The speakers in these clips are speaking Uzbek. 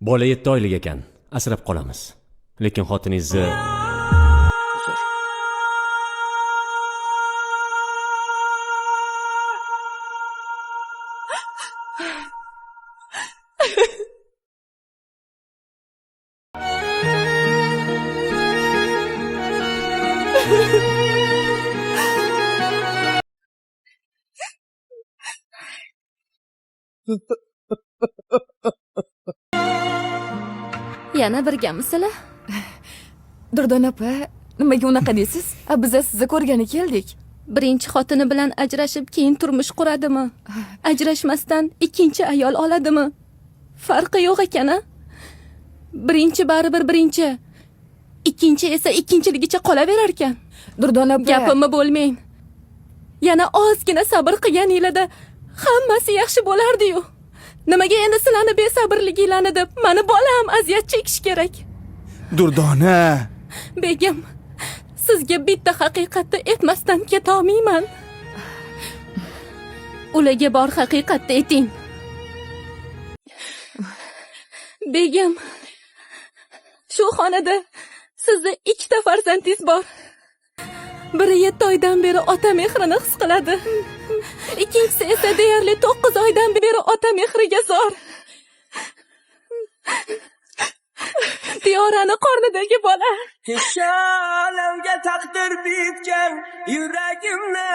Bola 7 oylik ekan, asrab qolamiz. Lekin xotiningizni Uzr. Yana birgamisizlar? Durdona opa, nimaga unaqa deysiz? A, biza sizni ko'rgani keldik. Birinchi xotini bilan ajrashib keyin turmush quradimi? Ajrashmasdan ikkinchi ayol oladimi? Farqi yo'q ekan a? Birinchi baribir birinchi. Ikkinchi esa ikkinchiligicha qolaverarkan. Durdona opa. Gapimni bo'lmang. Yana ozgina sabr qilganinglarda hammasi yaxshi bo'lardi-yu. Nimaga endi sizlarni besabrliginglarni deb mani bolam aziyat chekishi kerak? Durdona. Begim, sizga bitta haqiqatni aytmasdan ketolmayman. Ularga bor haqiqatni ayting. Begim, shu xonada sizni ikkita farzandingiz bor. Biri 7 oydan beri ota mehrini his qiladi. Ikkinchisi esa deyarli 9 oydan beri ota mehriga zor. Diyorani qornidagi bola. Pesholamga taqdir bitgan, yuragimni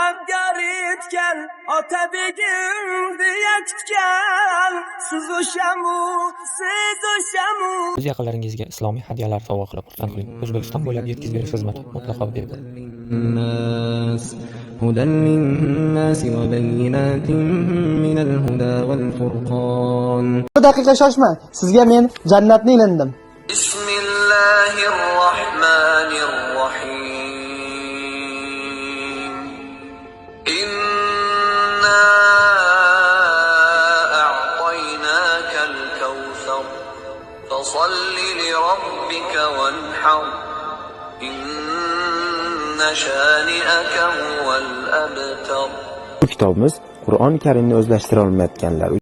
abgor etgan, otabegim deya kutgan, siz o'shamu, siz o'shamu. O'z yaqinlaringizga islomiy hadyalar sovg'a qilib xursand qiling. O'zbekiston bo'ylab yetkazib berish xizmati mutlaqo bepul. الناس هدى للناس وبينات من الهدى والفرقان. Bir daqiqa shoshma. Sizga men jannatni ilindim. بسم الله الرحمن الرحيم إنا أعطيناك الكوثر فصل لربك وانحر إن شانئك هو الأبتر. Bu kitobimiz Qur'oni Karimni o'zlashtira olmayotganlar